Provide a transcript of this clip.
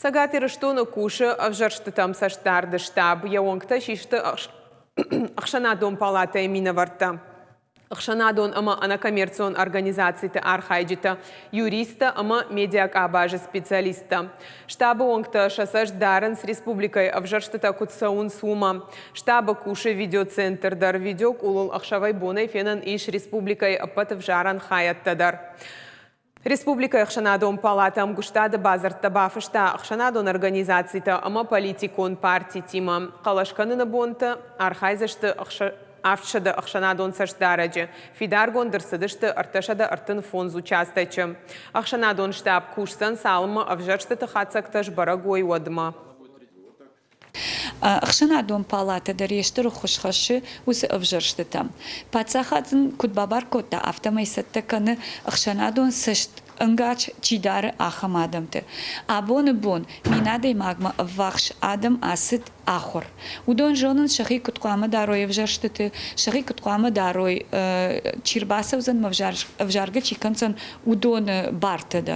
Цӕгат Ирыстоны кусы ӕвзӕрстытӕм цӕстдарды штаб. Йӕ уӕнгтӕ систы ӕхсӕнадон палатӕйы минӕвӕрттӕ, ӕхсӕнадон ӕмӕ ӕнӕкоммерцион организациты архайджытӕ, юристтӕ ӕмӕ медиакъабазы специалисттӕ. Штабы уӕнгтӕ сӕ цӕст дарынц республикӕйы ӕвзӕрстытӕ куыд цӕуынц, уымӕ. Штабы кусы видеоцентр дӕр. Видеокъулыл ӕхсӕвӕй-бонӕй фенӕн ис республикӕйы ӕппӕт ӕвзарӕн хайӕдтӕ дӕр. Республикӕйы ӕхсӕнадон палатӕ ӕмгуыстады бадзырдтӕ бафыста ӕхсӕнадон организацитӕ ӕмӕ политикон партитимӕ. Хъӕлӕс кӕныны бонты архайдзысты 700 ӕхсӕнадон цӕстдарӕджы. Фидаргонд ӕрцыдысты 335 участочы. Ӕхсӕнадон штаб кусдзӕн, цалынмӕ ӕвзӕрстыты хатдзӕгтӕ сбӕрӕг уой, уӕдмӕ. Ӕхсӕнадон палатӕ дӕр йе стыр ӕххуыс хӕссы уыцы ӕвзӕрстытӕм. Паддзахад ын куыд бабар кодта, афтӕмӕй цӕттӕ кӕны ӕхсӕнадон цӕстӕнгас чи дары, ахӕм адӕмты. Абоны бон 1000 адӕймагмӕ ӕввахс адӕм ацыд ахуыр. Уыдон зонынц, сӕхи куыд хъуамӕ дарой ӕвзӕрстыты, сӕхи куыд хъуамӕ дарой, чи рбацӕудзӕн ӕмӕ ӕвзаргӕ чи кӕндзӕн, уыдоны бартӕ дӕр.